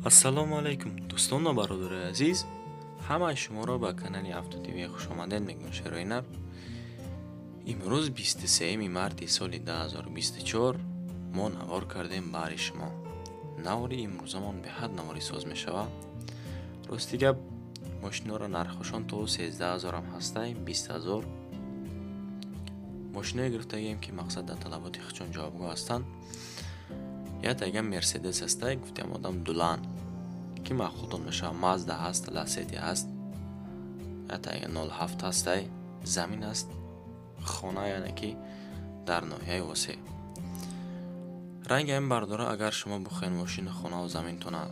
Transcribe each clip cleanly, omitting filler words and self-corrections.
Ассалому алайкум дӯстон ва бародарои азиз, ҳамаи шуморо ба канали Авто ТВ хушомадед мегӯям. Шерои нар имрӯз 23 марти соли 2024 мо навор кардем баҳри шумо. Навори имрӯзамон беҳад навори соз мешавад. Рости гап, мошиноро нархошон то 13 000 ҳам ҳастай, 20 000. Мошиное гирифтагием, ки мақсад дар талаботи худшон ҷавобгӯ ҳастанд. Як Мерседес ҳастай, гуфтем одам Дулан, ки маъқултон мешавад. Мазда ҳаст, Ласети ҳаст, як 07 ҳастай, замин аст, хона, яъне ки дар ноҳияи Восе. Ранги ҳамин бардора, агар шумо бихоҳед мошини хонаву заминтона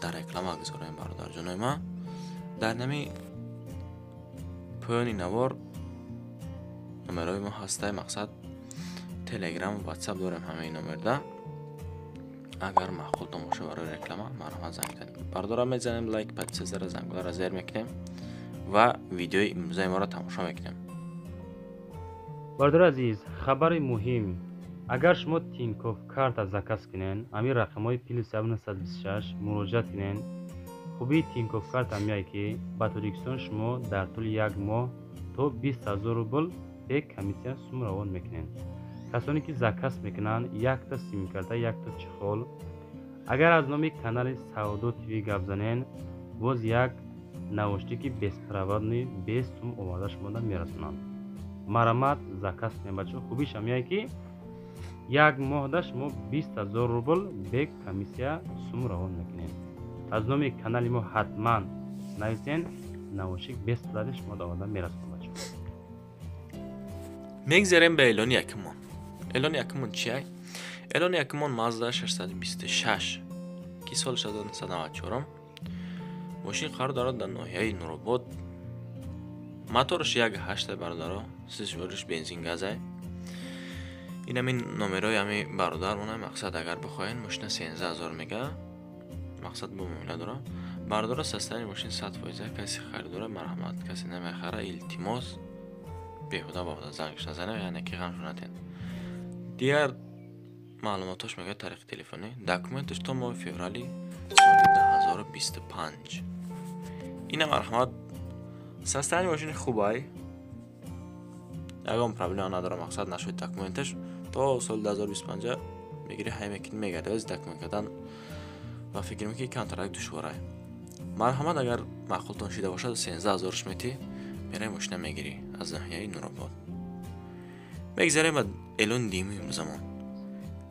дар реклама гузорем, бародарҷонои ман, дар нами поёни навор номерои мо ҳастай. Мақсад, Телеграм, Ватсап дорем, ҳамаи номерда. Агар маъқултон боша барои реклама, марҳамат, занг занед. Бардора, мезанем лайк, подписаться, зангӯларо зер мекунем ва видеои имрӯзаи моро тамошо мекунем. Бародари азиз, хабари муҳим: агар шумо Тинькофф карта заказ кунен, ҳамин рақамҳои +926 муроҷиат кунен. Хубии Тинькофф карта ҳамяе, ки ба Тоҷикистон шумо дар тӯли як моҳ то 20 000 рубл бе комиссия сум равон мекунед. Касоне ки заказ мекунанд, якта симкарта, якта чехол. Агар аз номи канали Савдо ТВ гап занен, боз як наушники беспроводный без сум оварда шумода мерасонанд. Марҳамат, заказ кунед, бачаҳо. Хубиш ҳамяе, ки як моҳда шумо 20 000 рубл бе комиссия сум равон мекунед. Аз номи канали мо ҳатман нависен, наушник бесплатно шумода оварда мерасонанд, бачаҳо. Мегзарем ба эълони якумон. Эълони якумон чия? Эълони якумон Мазда 626, ки соли 1994 мошин қарор дорад дар ноҳияи Нуробод. Мотораш 1,8, бародаро, сизвориш бензин, газай. Ин ҳамин номерои ҳами бародармона. Мақсад, агар бихоҳед, мошина 13 000 мега, мақсад, бо муомила дора. Бародаро, состояние мошин 100%. Касе харидора, марҳамат, касе намехара, илтимос, беҳуда баҳуда зангш назанед, яъне ки ғамшо натиҳед. Дигар маълумотош мегӯяд тариқи телефонӣ. Документаш то моҳи феврали соли 2025. Ина, марҳамат, состояние мошини хубай, ягон проблема надора. Мақсад, нашуд документаш то соли 2025 мегири, ҳай мекунӣ, мегарди. Оз документ кардан ва фикр мекунӣ камтарак душворай. Марҳамат, агар маъқултон шида бошад, 13 000-ш метӣ, мераи, мошина мегирӣ аз ноҳияи Нуробод. Мегзарем ба эълони дуюми имрӯзамон.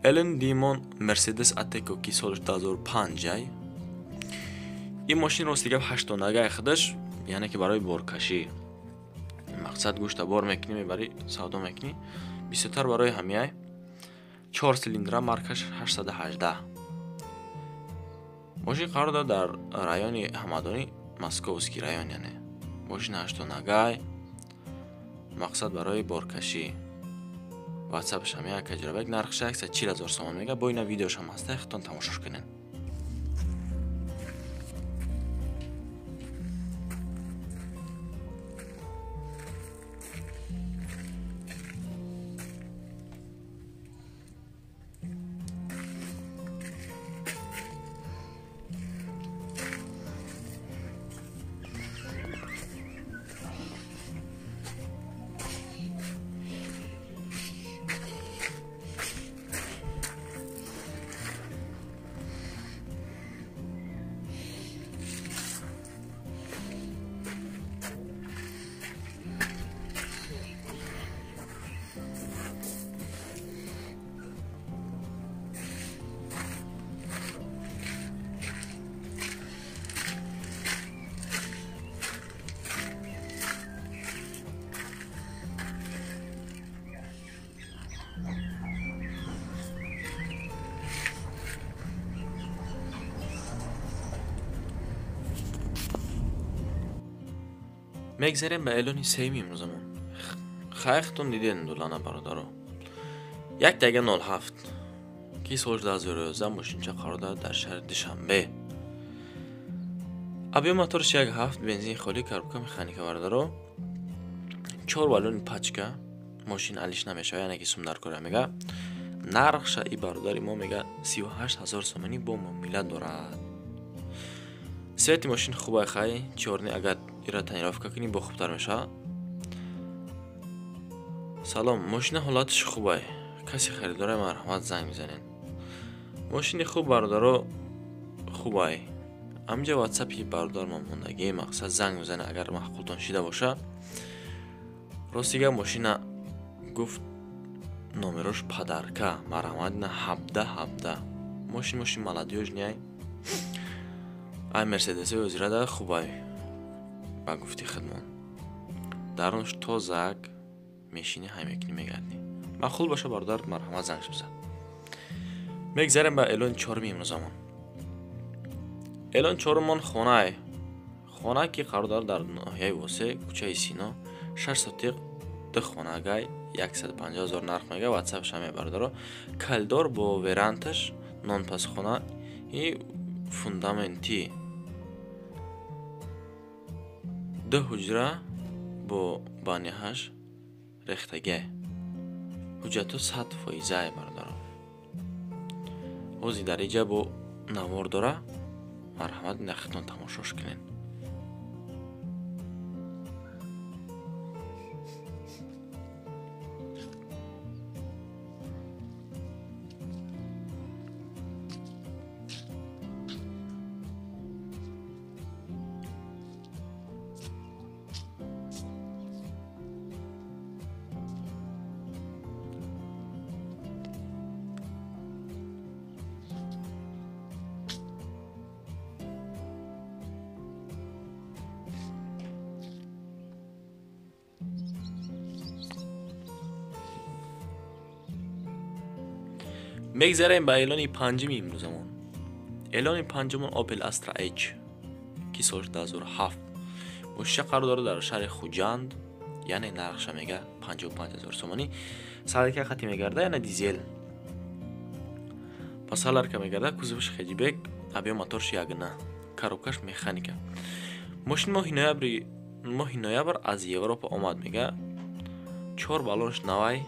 Эълони дуюмон Мерседес Атеко, ки соли 2005 ай. Ин мошин, рости гап, ҳаштонагай худаш, яъне ки барои боркашӣ. Мақсад, гӯшта бор мекунӣ, мебарӣ, савдо мекунӣ, бисёртар барои ҳамияй. Чор силиндра, маркаш 818. Мошин қарор дорад дар райони Ҳамадонӣ, Московский район. Яъне мошин ҳаштонагай, мақсад, барои боркашӣ. Ватсапаш ҳам як аҷробек. Нархш 140 000 сомон мега. Бо ина видеошам ҳаста, худтон тамошош кунед. Мегзарем ба эълони сеюми имрӯзамон. Хайхтон диден Дулана, бародаро. Як дага 07, ки соли 2011 мошинча қарор дорад дар шаҳри Душанбе. Объём мотораш 1,7, бензин холӣ, коробка механика, бародаро. Чор баллони пачка, мошин алиш намешавад, яъне ки сум дар кора мега. Нархша и бародари мо мега 38 000 сомонӣ, бо муомила дорад. Цвети мошин хубай хай, чёрный, агар ира тонировка кунӣ бо хубтар мешавад. Салом, мошина ҳолаташ хубай. Касе харидора марҳамат занг мезанед. Мошини хуб бародаро хубай. Амҷа WhatsApp-и бародармон мондагӣ, мақсад занг мезанед агар маъқултон шида боша. Рости гап мошина гуфт номерош падарка, марҳамат на 17 17. Мошин молодёжный. Ай Мерседеси озирада хубай. Ба гуфти хидмон. Дарунаш тозак, мешини ҳай мекунӣ мегардӣ. Маъқул боша бародар марҳамат зангш бизан. Мегзарем ба эълони чоруми имрӯзамон. Эълони чорумон хонае. Хона ки қарор дорад дар ноҳияи Восе, кӯчаи Сино, 6 сотиқ, 2 хонагай, 150 000 нарх мега, WhatsApp шаме бародаро. Калидор бо веранташ, нонпазхона и фундаментӣ. 2 ҳуҷра бо баняҳаш рехтагиай. Ҳуҷҷатҳо 100% бародаро. Ҳозир дар инҷа бо навор дора, марҳамат нахитон тамошош кунед. Мегзарем ба эълони панҷуми имрӯзамон. Эълони панҷумон Opel Astra H, ки соли 2007 мошинча қарор дорад дар шаҳри Хуҷанд, яъне нархша мега 55 000 сомонӣ. Салика хати мегарда, яъне дизел. Ба саларка мегарда, кузоваш хеджбек, объем моторш 1.9, коробкаш механика. Мошин моҳи ноябр аз Европа омад мега. 4 баллонш навай,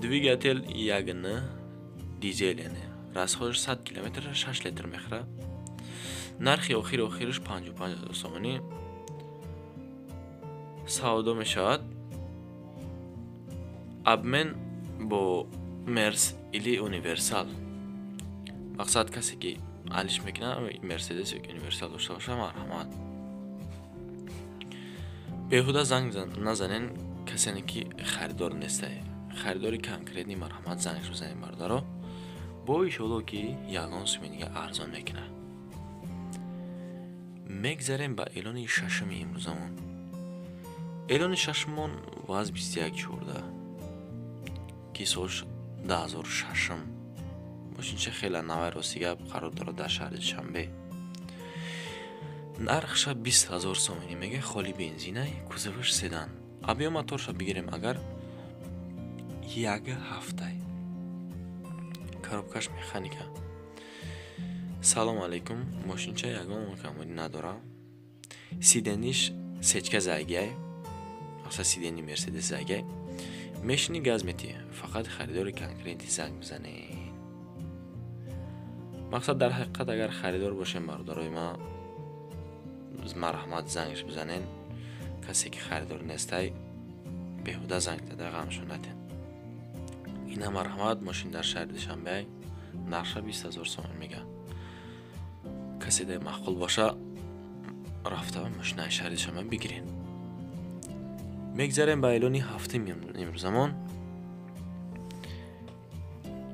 двигатель 1.9 дизел, яъне расходаш 100 километр 6 литр мехӯрад. Нархи охири охираш 55 000 сомонӣ савдо мешавад. Обмен бо Мерс или Универсал. Мақсад касе ки алиш мекунад Мерседес ё Универсал дошта боша, марҳамат. Беҳуда занг назанен касене ки харидор нестай. Харидори конкретный марҳамат зангш бизанед бародаро. Бо ишоло ки ягон суми дига арзон мекунад. Мегзарем ба эълони шашуми имрӯзамон. Эълони шашумон ВАЗ 2114, ки солш 2006. Мошинча хеле навай, рости гап қарор дорад дар шаҳри Душанбе. Нархша 20 000 сомонӣ мега, холи бензинай, кузоваш седан. Объем моторша бигирем агар 1.7, коробкаш механика. Салом алейкум, мошинча ягон камоди надора. Сидениш сечка зайгай, мақсад сидени Мерседес зайгай. Мешини газ мети, фақат харидори конкретный занг бизанед. Мақсад дар ҳақиқат агар харидор бошем бародарои ма, марҳамат зангш бизанед. Касе ки харидор нестай, беҳуда занг зада ғамшо натен. Ина марҳамат, мошин дар шаҳри Душанбе, нархша 20 000 сомон мега. Касе дар маъқул боша, рафта мошинаи шаҳри Душанбе бигирен. Мегзарем ба эълони ҳафтуми имрӯзамон.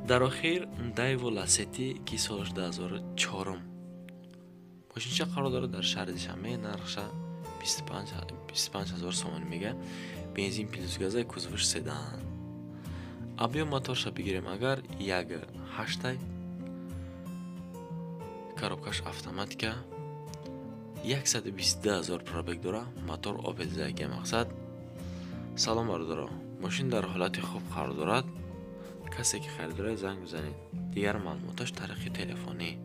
Дар охир Daewoo Lacetti, ки солаш 2004. Мошинча қарор дорад дар шаҳри Душанбе, нархша 25 000 сомонӣ мега. Бензин плюс газай, кузоваш седан. Объем моторша бигирем агар 1.8, коробкаш автоматика, 122 000 пробег дора, мотор Opel зайга мақсад. Салом бародаро, мошин дар ҳолати хуб қарор дорад. Касе ки харидорад занг бизанед. Дигар маълумоташ тариқи телефонӣ.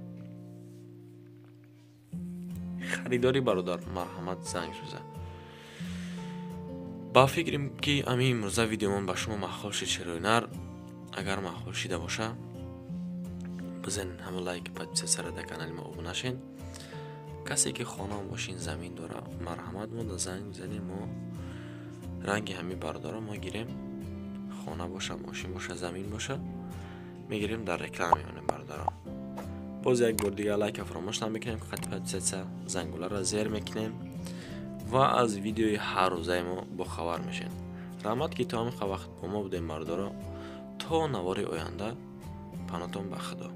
Харидори бародар марҳамат занг бизан. Ба фикрам ки ами имрӯза видеомон ба шумо маъқул шид шероинар. Агар маъқул шида боша, бизанед ҳамон лайк, подписаться дар канали мо обуна шед. Касе ки хона, мошин, замин дора, марҳамат, мо да занг бизанем. Мо ранги ҳами бардора мо гирем, хона боша, мошин боша, замин боша, мегирем, дар реклама мемонем. Бардора, боз як бор дига лайка фаромӯш намекунем, қати подписаться, зангуларо зер мекунем ва аз видеои ҳаррӯзаи мо бохабар мешед. Раҳмат, ки то ҳамин вақт бо мо будем. Бардоро, то навори оянда панотон ба Худо.